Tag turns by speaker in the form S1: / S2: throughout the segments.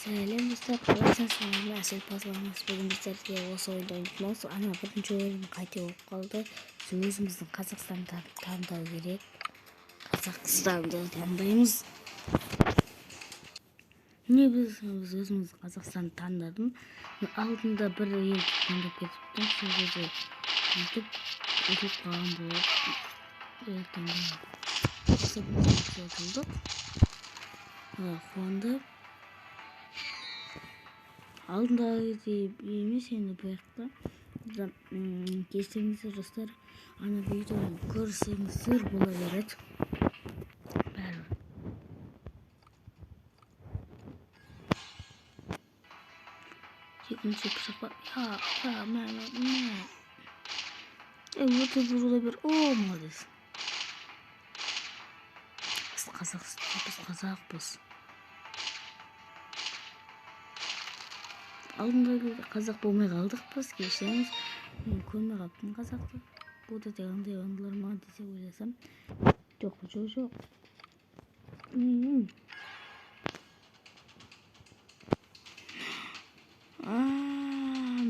S1: Сәлем, достар, қалайсыңдар? Әсел Пазланыз. Бүгін біздерге осы ойынды ойнайтын. Ана бірінші ойын қате болып қалды. Біз өзіміздің Қазақстанды таңдау керек. Қазақстанды таңдаймыз. Не, біз өзіміздің Қазақстанды таңдадым. Мен алдында бір ел таңдап кетіптім. Сол кезде сөйтіп ұтылып қалған болып ел таңдадым. Ұтылдық. Қуанды. Алдындағыдай емес енді бұл жақта. Кешіріңіздер, достар, ана видеоны көрсеңіздер бола береді. Бәрібір. Екінші пышақ бар. Я, я, мә, мә, мә. Өте бұзыла бер. О, молодец. Біз қазақ, біз қазақпыз. Алдында қазақ болмай қалдық біз, кешіріңіз. Мен көрмей қалыппын қазақты. Бұл да андай андылар ма десе ойласам. Жоқ, жоқ, жоқ.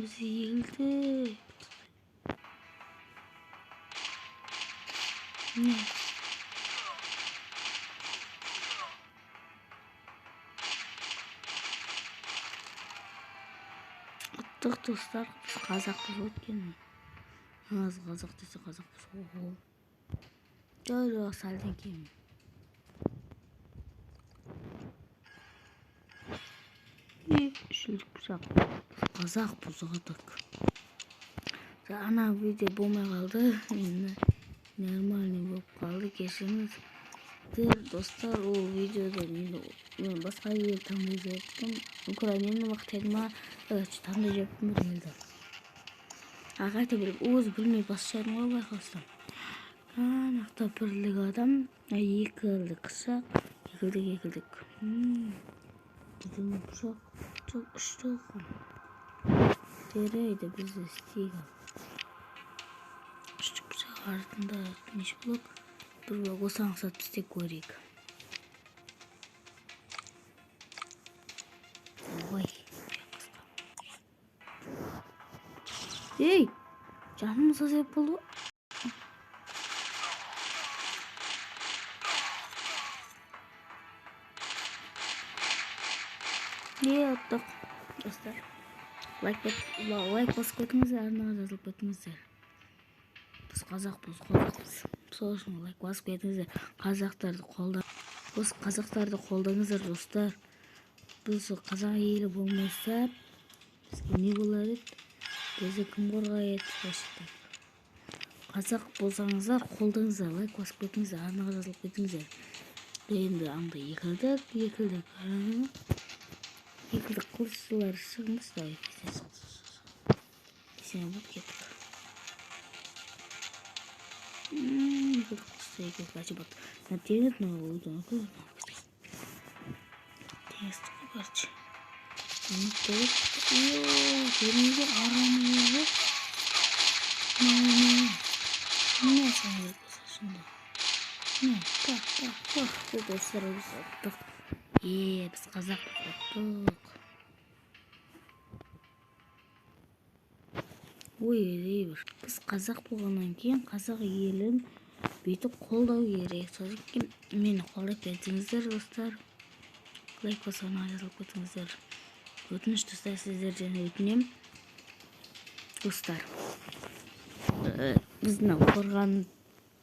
S1: Біз егілдік. Не? Ұттық, достар, біз қазақпыз өйткені. Аз қазақ десе қазақпыз. Ого. Жоқ, жоқ, сәлден кейін. Үшілдік пышақ. Біз қазақпыз, ұғыдық. Ана видео болмай қалды. Енді нормальный болып қалды. Кешіріңіздер, достар, ол видеода мен басқа ел таңдай жіберіппін. Украинаны ма, Қытайды ма, короче, таңдай жіберіппін бір елді. А қайта біліп, өзі білмей басып жібердім ғой байқаусызда. Анақта бірлік адам, екілік пышақ, екілдік, екілдік. Біздің пышақ, жоқ, үштік. Жарайды, бізді істейік. Үштік пышақ артында неше блок? Бір блок, осыған ұқсатып істеп көрейік. Ой, ей, жанымыз азайып болды ғой. Не, ұттық, достар. Лайк басып кетіңіздер, арнаға жазылып кетіңіздер. Біз қазақпыз, қазақпыз. Сол үшін лайк басып кетіңіздер. Қазақтарды қолда. Осы қазақтарды қолдаңыздар, достар. Біз қазақ елі болмаса, бізге не болар еді? Бізді кім қорғар еді? Вообще. Қазақ болсаңыздар, қолдаңыздар, лайк басып кетіңіздер, арнаға жазылып кетіңіздер. Енді андай екілдік, екілдік. Екілдік қылышшылар шығыңыз да, сен болып кеттік. Екілдік қылышты, екілдік короче, вот. На теңіз, но теңіз ғой, короче. Көрдіңіздер, арамызды. Мә, саған керек болса, шынында. Мә, так, так, так. Достар, біз ұттық. Біз қазақпыз, ұттық. Ой, ей, бір. Біз қазақ болғаннан кейін қазақ елін бүйтіп қолдау керек. Содан кейін мені қолдап кетіңіздер, достар. Лайк басып, арнаға жазылып кетіңіздер. Өтініш, достар, сіздерден өтінемін. Достар, біздің қорған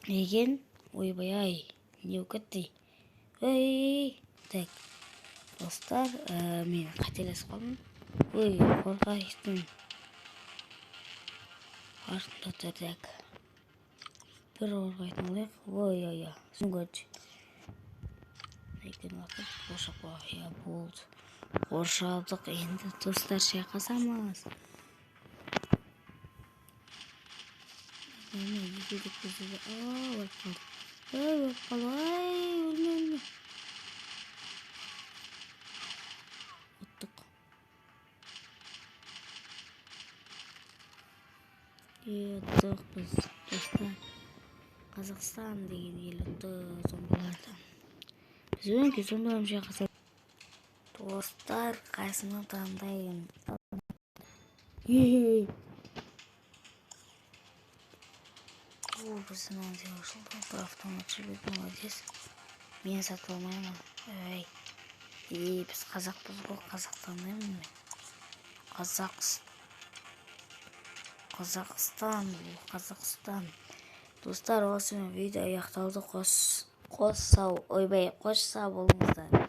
S1: деген, ойбай ай, не болып кетті? Ой, так, достар, мен қателесіп қалдым. Ой, қорғайтын артында тұр, так. Бір қорғайтын алайық. Ой, ой, ой, короче. Екен уақыт қоршап қояйық. Я, болды. Қоршадық, енді достар шайқасамыз. Міне, екілдік бізде де. А, өліп қалдық. Ой, өліп қалдық. Ай, өлме, өлме. Ұттық. Ұттық біз, достар. Қазақстан деген ел ұтты зомбилардан. Біз өңкей зомбилармен шайқасамыз. Достар, қайсыны таңдайын? О, біздің мынандай ашылды. Бір автомат жіберді, молодец. Мен сатып алмаймын. Ей, ей, біз қазақпыз ғой, қазақ таңдаймын мен. Қазақстан, бұл Қазақстан. Достар, осымен видео аяқталды. Қош, қош сау, ойбай, қош сау болыңыздар.